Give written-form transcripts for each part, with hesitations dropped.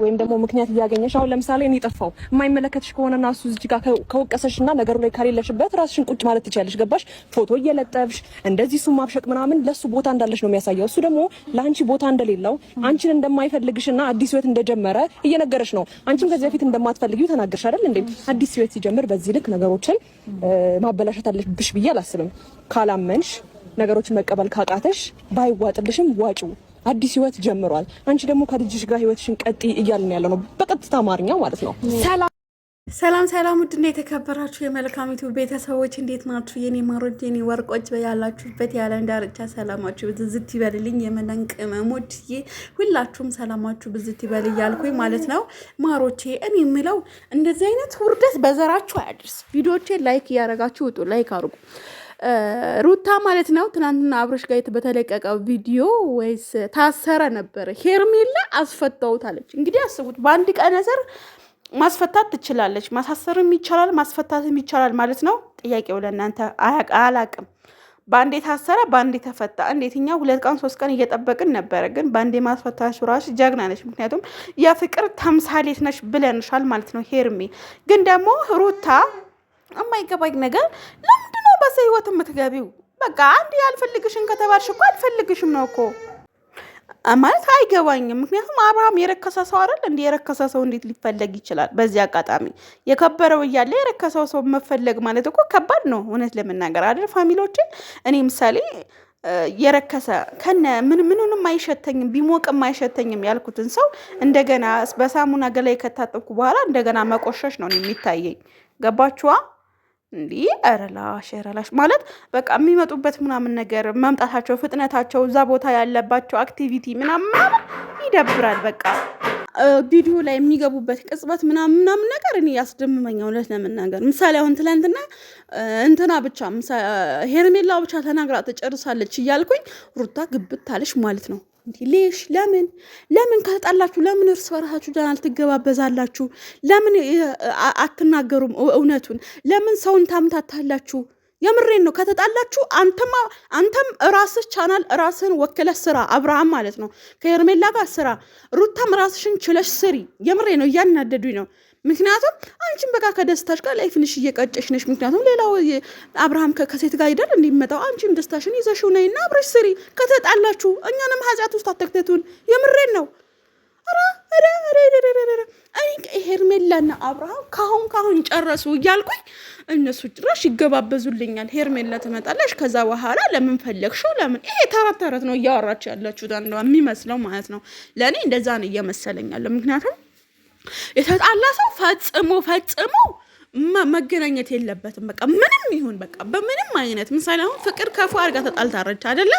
ወይም ደግሞ ምክንያት እያገኘሽ፣ አሁን ለምሳሌ እኔ ጠፋው የማይመለከትሽ ከሆነና እሱ እዚህ ጋር ከወቀሰሽና ነገሩ ላይ ከሌለሽበት ራስሽን ቁጭ ማለት ትችያለሽ። ገባሽ? ፎቶ እየለጠፍሽ እንደዚህ እሱ ማብሸቅ ምናምን ለሱ ቦታ እንዳለሽ ነው የሚያሳየው። እሱ ደግሞ ለአንቺ ቦታ እንደሌለው፣ አንቺን እንደማይፈልግሽና አዲስ ህይወት እንደጀመረ እየነገረሽ ነው። አንቺም ከዚህ በፊት እንደማትፈልጊው ተናገርሽ አይደል እንዴ? አዲስ ህይወት ሲጀምር በዚህ ልክ ነገሮችን ማበላሸት አለብሽ ብዬ አላስብም። ካላመንሽ፣ ነገሮችን መቀበል ካቃተሽ ባይዋጥልሽም ዋጪው። አዲስ ህይወት ጀምሯል። አንቺ ደግሞ ከልጅሽ ጋር ህይወትሽን ቀጥይ እያልን ያለ ነው፣ በቀጥታ አማርኛ ማለት ነው። ሰላም ሰላም ሰላም፣ ውድና የተከበራችሁ የመልካሚቱ ቤተሰቦች እንዴት ናችሁ? የኔ ማሮች፣ የኔ ወርቆች በያላችሁበት የዓለም ዳርቻ ሰላማችሁ ብዝት ይበልልኝ። የመለን ቅመሞች ሁላችሁም ሰላማችሁ ብዝት ይበል እያልኩኝ ማለት ነው። ማሮቼ፣ እኔ የምለው እንደዚህ አይነት ውርደት በዘራችሁ አያድርስ። ቪዲዮቼ like እያደረጋችሁ ውጡ፣ like አድርጉ። ሩታ ማለት ነው ትናንትና አብረሽ ጋር በተለቀቀው ቪዲዮ ወይስ ታሰረ ነበረ፣ ሄርሜላ አስፈታውታለች። እንግዲህ አስቡት፣ በአንድ ቀን እስር ማስፈታት ትችላለች። ማሳሰርም ይቻላል፣ ማስፈታትም ይቻላል ማለት ነው። ጥያቄው ለእናንተ አላቅም። በአንዴ ታሰረ፣ በአንዴ ተፈታ። እንዴት እኛ 2 ቀን 3 ቀን እየጠበቅን ነበረ፣ ግን በአንዴ ማስፈታሽ ራሱ ጀግና ነች። ምክንያቱም የፍቅር ተምሳሌት ነች ብለንሻል ማለት ነው ሄርሜ። ግን ደግሞ ሩታ የማይገባኝ ነገር ለምንድነው በሰው ህይወት የምትገቢው? በቃ አንድ አልፈልግሽም ከተባልሽ እኮ አልፈልግሽም ነው እኮ ማለት አይገባኝም። ምክንያቱም አብርሃም የረከሰ ሰው አይደል እንዴ? የረከሰ ሰው እንዴት ሊፈለግ ይችላል? በዚህ አጋጣሚ የከበረው እያለ የረከሰው ሰው መፈለግ ማለት እኮ ከባድ ነው፣ እውነት ለመናገር አይደል family ዎችን። እኔ ምሳሌ የረከሰ ከነ ምን ምኑንም አይሸተኝም፣ ቢሞቅም አይሸተኝም ያልኩትን ሰው እንደገና በሳሙና ገላይ ከታጠብኩ በኋላ እንደገና መቆሸሽ ነው የሚታየኝ። ገባችኋ? እንዲህ ኧረ ላሽ ኧረ ላሽ ማለት በቃ የሚመጡበት ምናምን ነገር መምጣታቸው፣ ፍጥነታቸው፣ እዛ ቦታ ያለባቸው activity ምናምን ምናምን ይደብራል። በቃ ቪዲዮ ላይ የሚገቡበት ቅጽበት ምናምን ምናምን ነገር እኔ ያስደምመኛል፣ እውነት ለመናገር። ምሳሌ አሁን ትላንትና እንትና ብቻ ሄርሜላ ብቻ ተናግራ ትጨርሳለች እያልኩኝ ሩታ ግብት አለች ማለት ነው። እንዲህ ليش ለምን ለምን ከተጣላችሁ ለምን እርስ በርሳችሁ ደህና አልትገባበዛላችሁ? ለምን አትናገሩም እውነቱን? ለምን ሰውን ታምታታላችሁ? የምሬን ነው። ከተጣላችሁ አንተም ራስህ ቻናል ራስህን ወክለህ ስራ፣ አብርሃም ማለት ነው ከሄርሜላ ጋር ስራ፣ ሩታም ራስሽን ችለሽ ስሪ። የምሬ ነው፣ እያናደዱኝ ነው። ምክንያቱም አንቺም በቃ ከደስታሽ ጋር life ንሽ እየቀጨሽ ነሽ። ምክንያቱም ሌላው አብርሃም ከሴት ጋር አይደል እንዲመጣው፣ አንቺም ደስታሽን ይዘሽው ነይና አብረሽ ስሪ። ከተጣላችሁ እኛንም ኃጢአት ውስጥ አተክተቱን። የምሬን ነው። እኔ ሄርሜላና አብርሃም ካሁን ካሁን ጨረሱ እያልኩኝ እነሱ ጭራሽ ይገባበዙልኛል። ሄርሜላ ትመጣለች። ከዛ በኋላ ለምን ፈለግሽው? ለምን ይሄ ተረት ተረት ነው እያወራች ያለችው የሚመስለው ማለት ነው። ለእኔ እንደዛ ነው እየመሰለኛለሁ። ምክንያቱም የተጣላ ሰው ፈጽሞ ፈጽሞ መገናኘት የለበትም። በቃ ምንም ይሁን በቃ በምንም አይነት፣ ምሳሌ አሁን ፍቅር ከፉአድ ጋር ተጣልታለች አይደለ?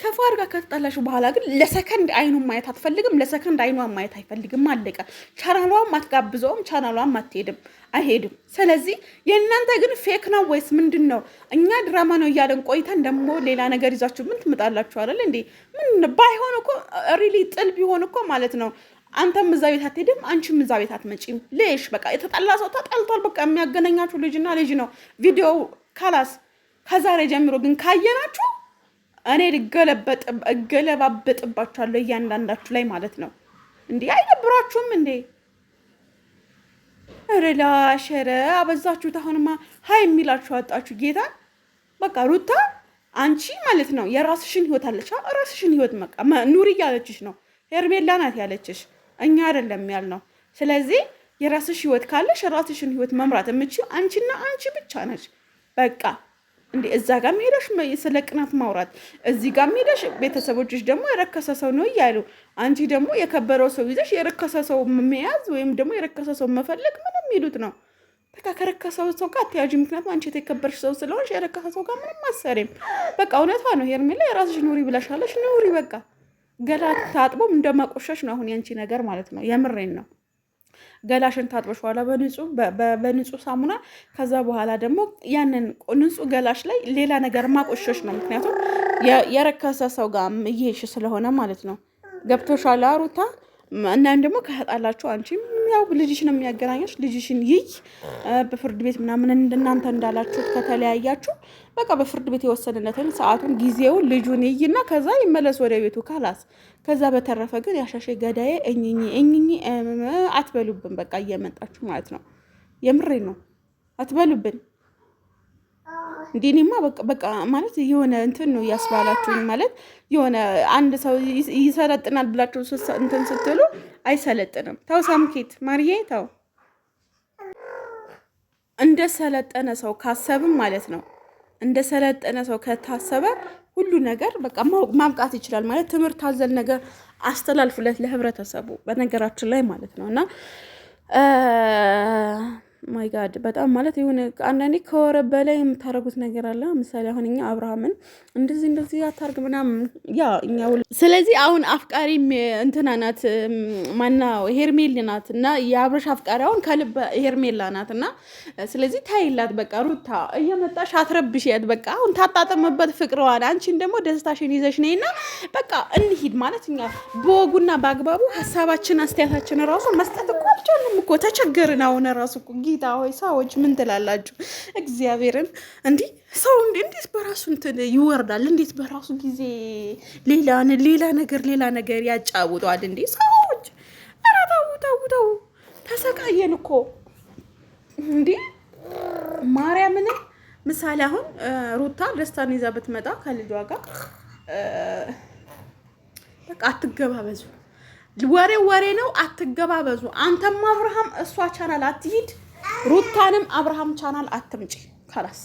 ከፉአድ ጋር ከተጣላሽ በኋላ ግን ለሰከንድ አይኑን ማየት አትፈልግም። ለሰከንድ አይኗን ማየት አይፈልግም። አለቀ። ቻናሏም አትጋብዘውም፣ ቻናሏም አትሄድም፣ አይሄድም። ስለዚህ የእናንተ ግን fake ነው ወይስ ምንድን ነው? እኛ ድራማ ነው እያለን ቆይተን ደግሞ ሌላ ነገር ይዛችሁ ምን ትመጣላችሁ? አይደል እንዴ? ምን ባይሆን እኮ really ጥል ቢሆን እኮ ማለት ነው አንተም እዛ ቤት አትሄድም፣ አንቺም እዛ ቤት አትመጪም። ليش በቃ የተጣላ ሰው ተጣልቷል። በቃ የሚያገናኛችሁ ልጅና ልጅ ነው። ቪዲዮው خلاص። ከዛሬ ጀምሮ ግን ካየናችሁ እኔ እገለባበጥባችኋለሁ እያንዳንዳችሁ ላይ ማለት ነው። እንዲህ አይደብራችሁም እንዴ? ኧረ ላሽ፣ ኧረ አበዛችሁት። አሁንማ ሀይ የሚላችሁ አጣችሁ። ጌታ በቃ ሩታ አንቺ ማለት ነው የራስሽን ህይወት አለች። ራስሽን ህይወት በቃ ኑሪ እያለችሽ ነው። ሄርሜላ ናት ያለችሽ፣ እኛ አይደለም ያልነው። ስለዚህ የራስሽ ህይወት ካለሽ የራስሽን ህይወት መምራት የምችይው አንቺና አንቺ ብቻ ነች። በቃ እንዴ እዛ ጋር ሄደሽ ስለ ቅናት ማውራት፣ እዚህ ጋር ሄደሽ ቤተሰቦችሽ ደግሞ የረከሰ ሰው ነው እያሉ አንቺ ደግሞ የከበረው ሰው ይዘሽ የረከሰ ሰው መያዝ ወይም ደግሞ የረከሰ ሰው መፈለግ ምንም የሚሉት ነው። በቃ ከረከሰው ሰው ጋር አትያዥ። ምክንያቱም አንቺ የተከበርሽ ሰው ስለሆንሽ የረከሰ ሰው ጋር ምንም አትሰሪም። በቃ እውነቷ ነው ሄርሜላ፣ የራስሽ ኑሪ ብለሻለሽ፣ ኑሪ በቃ። ገላ ታጥቦም እንደማቆሸሽ ነው አሁን ያንቺ ነገር ማለት ነው። የምሬን ነው። ገላሽን ታጥበሽ በኋላ በንጹህ ሳሙና፣ ከዛ በኋላ ደግሞ ያንን ንጹህ ገላሽ ላይ ሌላ ነገር ማቆሸሽ ነው። ምክንያቱም የረከሰ ሰው ጋር እየሄድሽ ስለሆነ ማለት ነው። ገብቶሻል ሩታ? እናም ደግሞ ከተጣላችሁ አንቺም ያው ልጅሽን የሚያገናኘሽ ልጅሽን ይይ በፍርድ ቤት ምናምን እናንተ እንዳላችሁት ከተለያያችሁ በቃ በፍርድ ቤት የወሰንነትን ሰዓቱን ጊዜውን ልጁን ይይና ከዛ ይመለስ ወደ ቤቱ خلاص። ከዛ በተረፈ ግን ያሻሸ ገዳዬ እኝኝ እኝኝ አትበሉብን። በቃ እየመጣችሁ ማለት ነው። የምሬ ነው። አትበሉብን። እንዴ እኔማ በቃ ማለት የሆነ እንትን ነው እያስባላችሁኝ። ማለት የሆነ አንድ ሰው ይሰለጥናል ብላችሁ እንትን ስትሉ አይሰለጥንም። ተው ሳምኬት ማርዬ ተው። እንደ ሰለጠነ ሰው ካሰብም ማለት ነው እንደ ሰለጠነ ሰው ከታሰበ ሁሉ ነገር በቃ ማብቃት ይችላል። ማለት ትምህርት አዘል ነገር አስተላልፉለት ለህብረተሰቡ፣ በነገራችን ላይ ማለት ነው። እና my God በጣም ማለት የሆነ አንዳንዴ ከወረ በላይ የምታደርጉት ነገር አለ። ምሳሌ አሁን እኛ አብርሃምን እንደዚህ እንደዚህ አታርግ ምናምን ያ እኛ ስለዚህ አሁን አፍቃሪ እንትና ናት ማና ሄርሜል ናት እና የአብረሽ አፍቃሪ አሁን ከልብ ሄርሜላ ናት እና ስለዚህ ታይላት በቃ ሩታ እየመጣሽ አትረብሽያት። በቃ አሁን ታጣጥምበት ፍቅረዋን፣ አንቺን ደግሞ ደስታሽን ይዘሽ ነይና በቃ እንሂድ ማለት እኛ በወጉና በአግባቡ ሀሳባችን አስተያየታችን ራሱ መስጠት እኮ አልቻልንም እኮ ተቸገርን። አሁን ራሱ እኮ ጌታ ሆይ ሰዎች ምን ትላላችሁ? እግዚአብሔርን እንዲህ ሰው እንዴት በራሱ እንትን ይወርዳል? እንዴት በራሱ ጊዜ ሌላ ሌላ ነገር ሌላ ነገር ያጫውተዋል? እንዴ ሰዎች፣ ኧረ ተው ተው ተው፣ ተሰቃየን እኮ እንዴ ማርያምን። ምሳሌ አሁን ሩታ ደስታን ይዛ ብትመጣ ከልጇ ጋር በቃ አትገባበዙ። ወሬ ወሬ ነው፣ አትገባበዙ። አንተም አብርሃም እሷ ቻናል አትሂድ፣ ሩታንም አብርሃም ቻናል አትምጪ። خلاص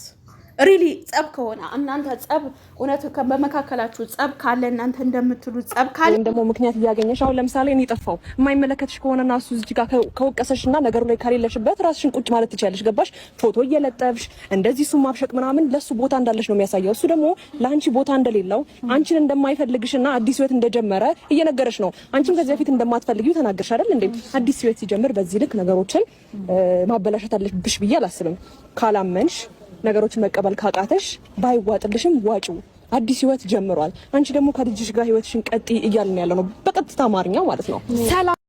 really ጸብ ከሆነ እናንተ ጸብ እውነት በመካከላችሁ ጸብ ካለ እናንተ እንደምትሉ ጸብ ካለ ወይም ደግሞ ምክንያት እያገኘሽ አሁን ለምሳሌ እኔ ጠፋው የማይመለከትሽ ከሆነና እሱ እዚህ ጋር ከወቀሰሽ እና ነገሩ ላይ ከሌለሽበት ራስሽን ቁጭ ማለት ትችያለሽ። ገባሽ? ፎቶ እየለጠፍሽ እንደዚህ እሱ ማብሸቅ ምናምን ለሱ ቦታ እንዳለሽ ነው የሚያሳየው። እሱ ደግሞ ለአንቺ ቦታ እንደሌለው አንቺን እንደማይፈልግሽና አዲስ ህይወት እንደጀመረ እየነገረሽ ነው። አንቺም ከዚህ በፊት እንደማትፈልጊው ተናገርሽ አይደል እንዴ? አዲስ ህይወት ሲጀምር በዚህ ልክ ነገሮችን ማበላሸት አለብሽ ብዬ አላስብም። ካላመንሽ፣ ነገሮችን መቀበል ካቃተሽ፣ ባይዋጥልሽም ዋጪው። አዲስ ህይወት ጀምሯል። አንቺ ደግሞ ከልጅሽ ጋር ህይወትሽን ቀጥይ እያልን ያለ ነው፣ በቀጥታ አማርኛ ማለት ነው። ሰላም።